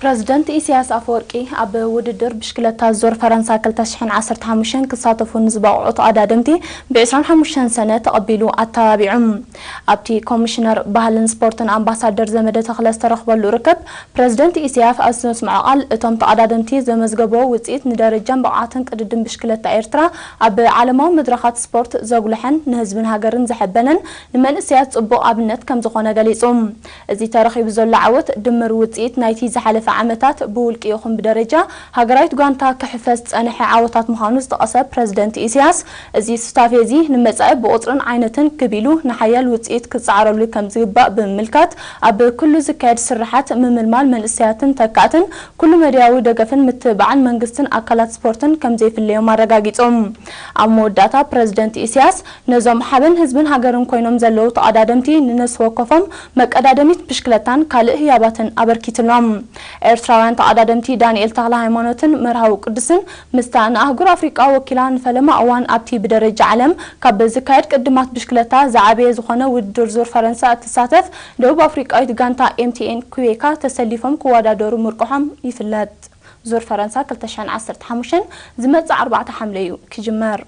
ፕረዚደንት ኢሳያስ ኣፈወርቂ ኣብ ውድድር ብሽክለታ ዙር ፈረንሳ ክልተ ሽሕን ዓሰርተ ሓሙሽተን ክሳተፉ ንዝበቕዑ ተቐዳደምቲ ብ ዕስራን ሓሙሽተን ሰነ ተቐቢሉ ኣተባቢዑ። ኣብቲ ኮሚሽነር ባህልን ስፖርትን ኣምባሳደር ዘመደ ተኽለ ዝተረኽበሉ ርክብ፣ ፕረዚደንት ኢሳያስ ኣብ ዘስምዖ ቃል፣ እቶም ተቐዳደምቲ ዘመዝገብዎ ውፅኢት ንደረጃን ብቕዓትን ቅድድም ብሽክለታ ኤርትራ ኣብ ዓለማዊ መድረኻት ስፖርት ዘጉልሐን ንህዝብን ሃገርን ዘሐበነን ንመንእሰያት ጽቡቕ ኣብነት ከም ዝኾነ ገሊጹ። እዚ ተረኺቡ ዘሎ ዓወት ድምር ውጽኢት ናይቲ ዝሓለፈ ዓመታት ብውልቂ ይኹን ብደረጃ ሃገራዊት ጋንታ ክሕፈስ ዝጸንሐ ዓወታት ምዃኑ ዝጠቐሰ ፕረዚደንት ኢሳያስ፣ እዚ ሱታፌ እዚ ንመጻኢ ብቑጽርን ዓይነትን ክብ ኢሉ ንሓያል ውጽኢት ክጸዓረሉ ከም ዝግባእ ብምምልካት፣ ኣብ ኩሉ ዝካየድ ስርሓት ምምልማል መንእሰያትን ተካእትን ኩሉ መዳያዊ ደገፍን ምትብባዕን መንግስትን ኣካላት ስፖርትን ከም ዘይፍለዮም ኣረጋጊጾም። ኣብ መወዳእታ ፕረዚደንት ኢሳያስ፣ ነዞም ሓበን ህዝብን ሃገርን ኮይኖም ዘለዉ ተቐዳደምቲ ንነፍሲ ወከፎም መቀዳደሚት ብሽክለታን ካልእ ህያባትን ኣበርኪትሎም። ኤርትራውያን ተቐዳደምቲ ዳንኤል ተኽለ ሃይማኖትን መርሃዊ ቅዱስን ምስታ ንኣህጉር ኣፍሪቃ ወኪላ ንፈለማ እዋን ኣብቲ ብደረጃ ዓለም ካብ ዝካየድ ቅድማት ብሽክለታ ዝዓበየ ዝኾነ ውድድር ዙር ፈረንሳ እትሳተፍ ደቡብ ኣፍሪቃዊት ጋንታ ኤምቲኤን ኩዌካ ተሰሊፎም ክወዳደሩ ምርቅሖም ይፍለጥ። ዙር ፈረንሳ ክልተ ሽሕን ዓሰርተ ሓሙሽተን ዝመጽእ ኣርባዕተ ሓምለ እዩ ክጅመር።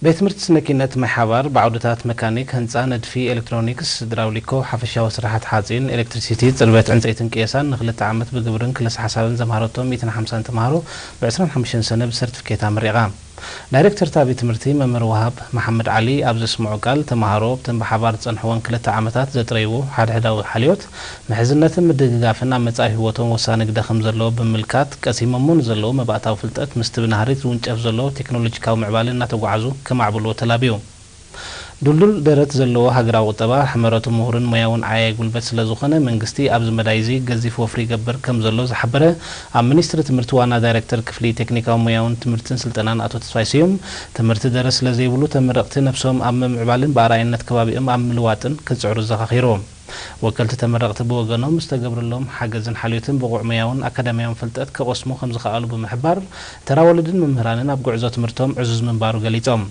ቤት ትምህርቲ ስነ ኪነት ማይ ሓባር ብዓውድታት መካኒክ፣ ህንጻ፣ ንድፊ፣ ኤሌክትሮኒክስ፣ ድራውሊኮ፣ ሓፈሻዊ ስራሓት ሓጺን፣ ኤሌክትሪሲቲ፣ ጽርበት ዕንጸይትን ቅየሳን ንክልተ ዓመት ብግብርን ክለሳ ሓሳብን ዘምሃረቶም ሚእትን ሓምሳን ተምሃሮ ብ ዕስራን ሓሙሽተን ሰነ ብሰርቲፊኬት ኣመሪቓ። ዳይሬክተር እታ ቤት ትምህርቲ መምህር ወሃብ መሓመድ ዓሊ ኣብ ዘስምዖ ቃል፣ ተምሃሮ ኣብተን ብሓባር ዝጸንሕወን ክልተ ዓመታት ዘጥረይዎ ሓድሕዳዊ ሓልዮት፣ ምሕዝነትን ምድግጋፍን ኣብ መጻኢ ህይወቶም ወሳኒ ግደ ከም ዘለዎ ብምምልካት፣ ቀሲሞሞ ንዘለዉ መባእታዊ ፍልጠት ምስቲ ብናህሪት ዝውንጨፍ ዘሎ ቴክኖሎጂካዊ ምዕባለ እናተጓዓዙ ከማዕብልዎ ተላብዩ። ድልዱል ደረት ዘለዎ ሃገራዊ ቁጠባ ሕመረቱ ምሁርን ሞያውን ዓያዪ ጉልበት ስለ ዝኾነ፣ መንግስቲ ኣብዚ መዳይ እዚ ገዚፍ ወፍሪ ይገብር ከም ዘሎ ዝሓበረ ኣብ ሚኒስትሪ ትምህርቲ ዋና ዳይሬክተር ክፍሊ ቴክኒካዊ ሞያውን ትምህርትን ስልጠናን ኣቶ ተስፋይ ስዩም፣ ትምህርቲ ደረት ስለ ዘይብሉ ተመረቕቲ ነብሶም ኣብ ምምዕባልን ብኣርኣያነት ከባቢኦም ኣብ ምልዋጥን ክጽዕሩ ኣዘኻኺሩ። ወከልቲ ተመረቕቲ ብወገኖም ዝተገብረሎም ሓገዝን ሓልዮትን ብቑዕ ሞያውን ኣካዳሚያውን ፍልጠት ክቐስሙ ከም ዝኸኣሉ ብምሕባር፣ ተራ ወለድን መምህራንን ኣብ ጉዕዞ ትምህርቶም ዕዙዝ ምንባሩ ገሊጾም።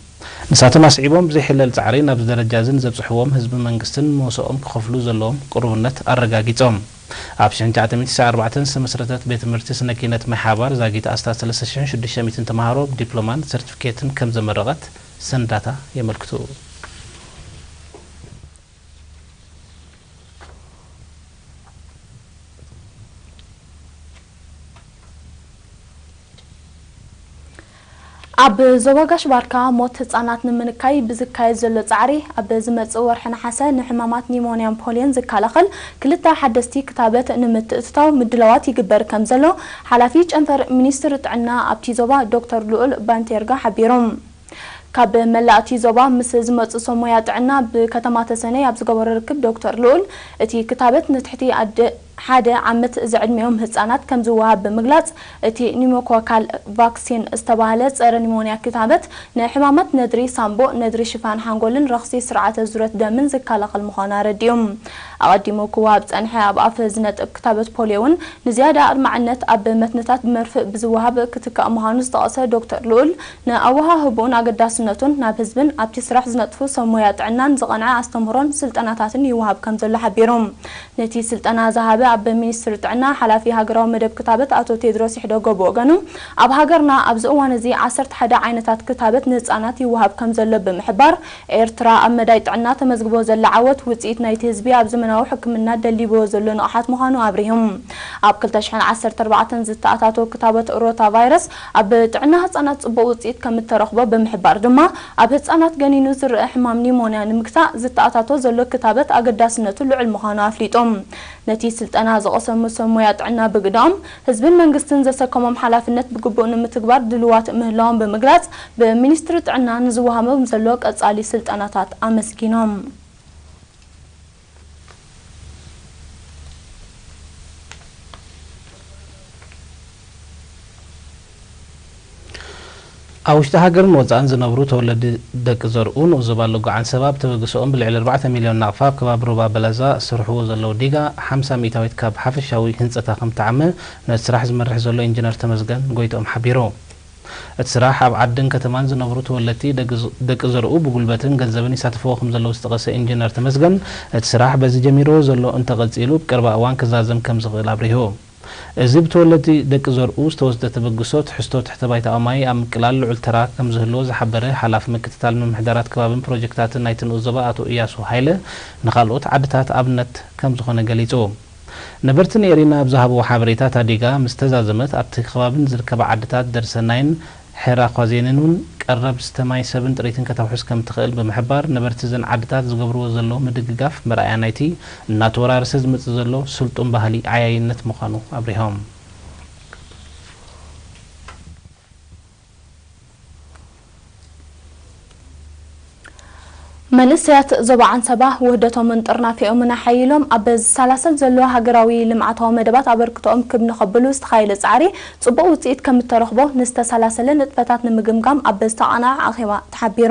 ንሳቶም ኣስዒቦም፣ ብዘይሕለል ጻዕሪ ናብዚ ደረጃ እዚ ንዘብጽሕዎም ህዝብን መንግስትን ሞስኦም ክኸፍሉ ዘለዎም ቅሩብነት ኣረጋጊጾም። ኣብ ሽሕን ትሽዓተ ሚእትን ስሳን ኣርባዕተን ዝተመስረተት ቤት ትምህርቲ ስነ ኪነት ማይ ሓባር ዛጊት ኣስታት ሰለስተ ሽሕን ሽዱሽተ ሚእትን ተምሃሮ ብዲፕሎማን ሰርቲፊኬትን ከም ዘመረቐት ሰነዳታ የመልክቱ። ኣብ ዞባ ጋሽ ባርካ ሞት ህጻናት ንምንካይ ብዝካየድ ዘሎ ጻዕሪ፣ ኣብ ዝመጽእ ወርሒ ነሓሰ ንሕማማት ኒሞንያን ፖልዮን ዝከላኸል ክልተ ሓደስቲ ክታበት ንምትእትታው ምድላዋት ይግበር ከም ዘሎ ሓላፊ ጨንፈር ሚኒስትሪ ጥዕና ኣብቲ ዞባ ዶክተር ልኡል ባንቴርጋ ሓቢሮም። ካብ መላእ እቲ ዞባ ምስ ዝመጹ ሰብ ሞያ ጥዕና ብከተማ ተሰነይ ኣብ ዝገበሮ ርክብ ዶክተር ልኡል፣ እቲ ክታበት ንትሕቲ ኣደ ሓደ ዓመት ዝዕድሚኦም ህጻናት ከም ዝወሃብ ብምግላጽ፣ እቲ ኒሞኮካል ቫክሲን ዝተባህለ ጸረ ኒሞንያ ክታበት ንሕማማት ነድሪ ሳንቡእ፣ ነድሪ ሽፋን ሓንጎልን ረኽሲ ስርዓተ ዙረት ደምን ዝከላኸል ምዃኑ ኣረዲኡ። ኣቐዲሙ ክወሃብ ዝጸንሐ ኣብ ኣፍ ዝነጥብ ክታበት ፖልዮ እውን ንዝያዳ ኣድማዕነት ኣብ መትንታት ብመርፍእ ብዝወሃብ ክትካእ ምዃኑ ዝጠቐሰ ዶክተር ልኡል፣ ንኣወሃህብኡን ኣገዳስነቱን ናብ ህዝብን ኣብቲ ስራሕ ዝነጥፉ ሰብ ሞያ ጥዕናን ዝቐንዐ ኣስተምህሮን ስልጠናታትን ይወሃብ ከም ዘሎ ሓቢሩ። ነቲ ስልጠና ዝሃበ ኣብ ሚኒስትሪ ጥዕና ሓላፊ ሃገራዊ መደብ ክታበት ኣቶ ቴድሮስ ይሕደጎ ብወገኑ፣ ኣብ ሃገርና ኣብዚ እዋን እዚ ዓሰርተ ሓደ ዓይነታት ክታበት ንህጻናት ይወሃብ ከም ዘሎ ብምሕባር፣ ኤርትራ ኣብ መዳይ ጥዕና ተመዝግቦ ዘላ ዓወት ውጽኢት ናይቲ ህዝቢ ኣብ ዘመናዊ ሕክምና ደሊብዎ ዘሎ ንቕሓት ምዃኑ ኣብሪሁ። ኣብ ክልተ ሽሕን ዓሰርተ ኣርባዕተን ዝተኣታቶ ክታበት ሮታ ቫይረስ ኣብ ጥዕና ህጻናት ጽቡቕ ውጽኢት ከም እተረኽቦ ብምሕባር ድማ፣ ኣብ ህጻናት ገኒኑ ዝረአ ሕማም ኒሞንያ ንምግታእ ዝተኣታቶ ዘሎ ክታበት ኣገዳስነቱ ልዑል ምዃኑ ኣፍሊጡ። ነቲ ስልጠና ዝቐሰሙ ሰብ ሞያ ጥዕና ብግዳኦም፣ ህዝብን መንግስትን ዘሰከሞም ሓላፍነት ብግቡእ ንምትግባር ድልዋት ምህላዎም ብምግላጽ፣ ብሚኒስትሪ ጥዕና ንዝወሃቦም ዘሎ ቀጻሊ ስልጠናታት ኣመስጊኖም። ኣብ ውሽጢ ሃገርን ወጻእን ዝነብሩ ተወለዲ ደቂ ዘርኡ ንኡዝ ባሎ ጎዓን ሰብ ኣብ ተበግሶኦም ብልዕሊ ኣርባዕተ ሚልዮን ናቕፋ ኣብ ከባቢ ሩባ በላዛ ዝሰርሕዎ ዘለዉ ዲጋ ሓምሳ ሚእታዊት ካብ ሓፈሻዊ ህንጸታ ከም ትዓመ ነቲ ስራሕ ዝመርሕ ዘሎ ኢንጂነር ተመስገን ጎይትኦም ሓቢሩ። እቲ ስራሕ ኣብ ዓድን ከተማን ዝነብሩ ተወለድቲ ደቂ ዘ-፣ ደቂ ዘርኡ ብጉልበትን ገንዘብን ይሳተፍዎ ከም ዘለዉ ዝጠቐሰ ኢንጂነር ተመስገን፣ እቲ ስራሕ በዚ ጀሚርዎ ዘሎ እንተቐጺሉ፣ ኣብ ቀረባ እዋን ክዛዘም ከም ዝኽእል ኣብሪሁ። እዚ ብተወለድቲ ደቂ ዘርኡ ዝተወስደ ተበግሶ፣ ትሕዝቶ ትሕተ ባይታ ኦማይ ኣብ ምቅላል ልዑል ተራ ከም ዝህልዎ ዝሓበረ ሓላፊ ምክትታል ምምሕዳራት ከባብን ፕሮጀክታትን ናይቲ ንኡስ ዞባ ኣቶ እያሱ ሃይለ፣ ንኻልኦት ዓድታት ኣብነት ከም ዝኾነ ገሊጹ። ነበርቲ ንኤሪና ኣብ ዝሃብዎ ሓበሬታ፣ እታ ዲጋ ምስ ተዛዘመት፣ ኣብቲ ከባቢ ንዝርከባ ዓድታት ደርሰናይን ሐራ ኳዜንን እውን ቀረብ ዝስተ ማይ ሰብን ጥሪትን ከተውሕስ ከም ትኽእል ብምሕባር፣ ነበርቲ እዘን ዓድታት ዝገብርዎ ዘለዉ ምድግጋፍ መርኣያ ናይቲ እናተወራረሰ ዝመጽእ ዘሎ ስልጡን ባህሊ ዓያይነት ምዃኑ ኣብሪሆም። መንእሰያት ዞባ ዓንሰባ ውህደቶምን ጥርናፊኦምን ኣሓይሎም ኣብ ዝሰላሰል ዘሎ ሃገራዊ ልምዓታዊ መደባት ኣበርክቶኦም ክብ ንኸብሉ ዝተኻየደ ጻዕሪ ጽቡቕ ውጽኢት ከም እተረኽቦ ንዝተሰላሰለ ንጥፈታት ንምግምጋም ኣብ ዝተቓንዐ ኣኼባ ተሓቢሩ።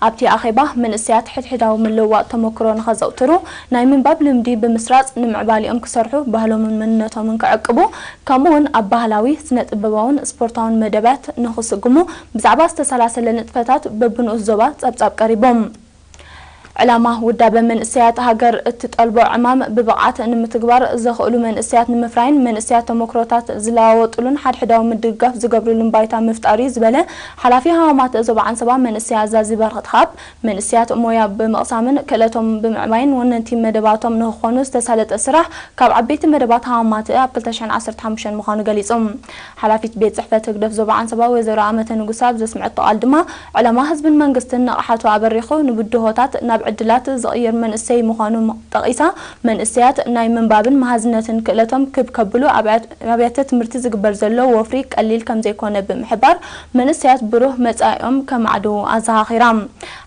ኣብቲ ኣኼባ መንእሰያት ሕድሕዳዊ ምልውዋጥ ተመክሮ ንኸዘውትሩ፣ ናይ ምንባብ ልምዲ ብምስራጽ ንምዕባሊኦም ክሰርሑ፣ ባህሎምን መንነቶምን ክዕቅቡ፣ ከምኡውን ኣብ ባህላዊ፣ ስነ-ጥበባውን ስፖርታውን መደባት ንኽስጉሙ ብዛዕባ ዝተሰላሰለ ንጥፈታት በብንኡስ ዞባ ጸብጻብ ቀሪቦም። ዕላማ ውዳበ መንእሰያት ሃገር እትጠልቦ ዕማም ብብቕዓት ንምትግባር ዘኽእሉ መንእሰያት ንምፍራይን መንእሰያት ተመክሮታት ዝለዋወጥሉን ሓድሕዳዊ ምድግጋፍ ዝገብርሉን ባይታ ምፍጣር እዩ ዝበለ ሓላፊ ሃዋማት ዞባ ዓንሰባ መንእሰይ ኣዛዚ በረኸት ካብ መንእሰያት ሞያ ብምቕሳምን ክእለቶም ብምዕባይን ወነንቲ መደባቶም ንኽኾኑ ዝተሳለጠ ስራሕ ካብ ዓበይቲ መደባት ሃዋማት ኣብ ክልተ ሽሕን ዓሰርተ ሓሙሽተን ምዃኑ ገሊጹ። ሓላፊት ቤት ጽሕፈት ህግደፍ ዞባ ዓንሰባ ወይዘሮ ኣመተ ንጉሳ ኣብ ዘስምዐቶ ቃል ድማ፣ ዕላማ ህዝብን መንግስትን ንቕሓቱ ኣበሪኹ ንብድሆታት ናብ ዕድላት ዝቕይር መንእሰይ ምዃኑ ጠቒሳ፣ መንእሰያት ናይ ምንባብን መሃዝነትን ክእለቶም ክብ ከብሉ ኣብ ኣብያተ ትምህርቲ ዝግበር ዘሎ ወፍሪ ቀሊል ከም ዘይኮነ ብምሕባር፣ መንእሰያት ብሩህ መጻኢኦም ከማዕድዉ ኣዘኻኺራ።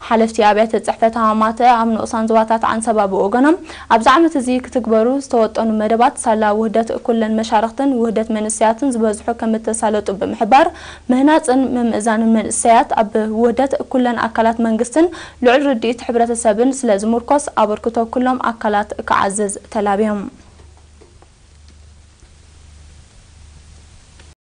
ሓለፍቲ ኣብያተ ጽሕፈት ሃዋማተ ኣብ ንኡሳን ዞባታት ዓንሰባ ብወገኖም፣ ኣብዚ ዓመት እዚ ክትግበሩ ዝተወጠኑ መደባት ሳላ ውህደት ኩለን መሻርኽትን ውህደት መንእሰያትን ዝበዝሑ ከም እተሳለጡ ብምሕባር፣ ምህናጽን ምምእዛንን መንእሰያት ኣብ ውህደት ኩለን ኣካላት መንግስትን ልዑል ርድኢት ሕብረተሰብን ስለ ዝምርኮስ፣ ኣበርክቶ ኩሎም ኣካላት ክዓዝዝ ተላብዮም።